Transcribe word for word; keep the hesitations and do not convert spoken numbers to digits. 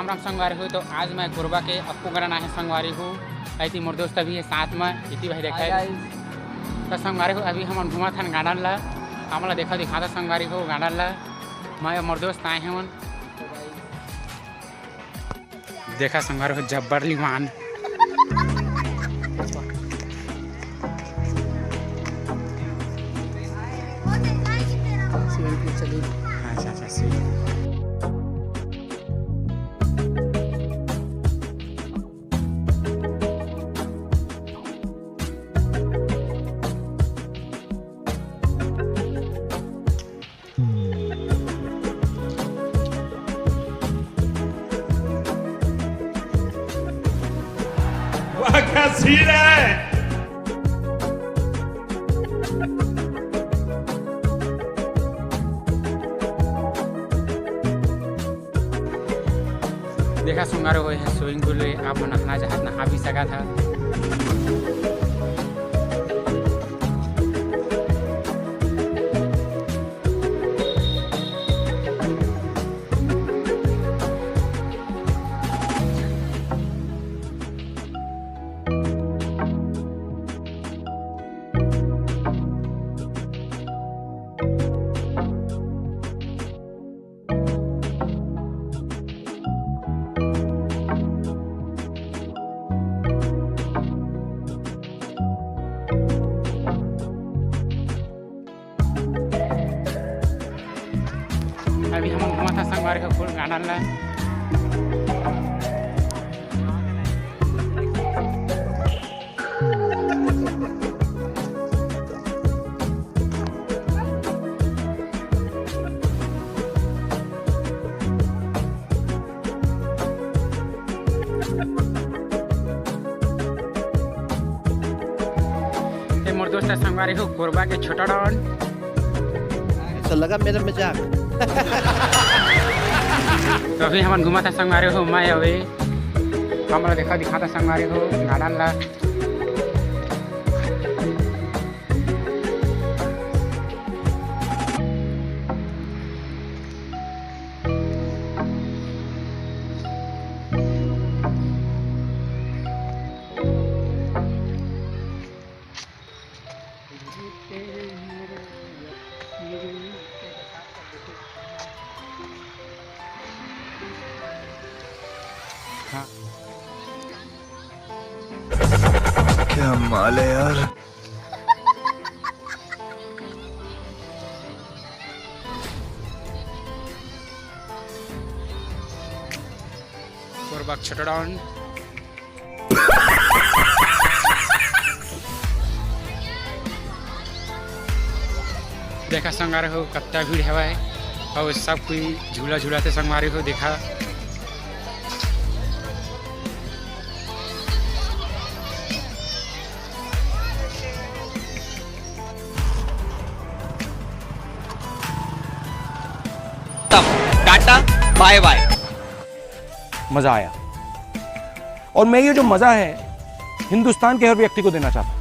राम संगवारी हो, तो आज मैं कोरबा के अक्कू ग्राउंड आए हंव संगवारी हो। अइती मोर दोस्त अभी हे साथ में, इति भाई देखा हे। तो संगवारी हो, अभी हमन घूमत हन गार्डन ला, हमला देखा दिखा था संगवारी हो गार्डन ला, मैं मोर दोस्त आए हन। देखा संगवारी हो, जब्बर लिवान। अच्छा, अच्छा, सही। वाह, क्या सीन है। देखा संगवारी हो, ये swimming pool में आप मन नहाना चाहत, नहा भी सकत हा। अभी हमन घूमत हन संगवारी हो फुल गार्डन ला। ये मोर दोस्त संगवारी हो कोरबा के छोटा डॉन। ऐसा लगा मेरा मजाक। तो अभी हमन घूमत हन संगवारी हो, मैं अभी हमला देखा दिखा था संगवारी हो गार्डन ला। हाँ। क्या माल है यार। कोरबा के छोटा डॉन। देखा संगवारी हो, कत्ता भीड़ हवय अउ सब कोई झूला झूलथे संगवारी हो। देखा टाटा, बाय बाय। मजा आया। और मैं ये जो मजा है हिंदुस्तान के हर व्यक्ति को देना चाहता हूँ।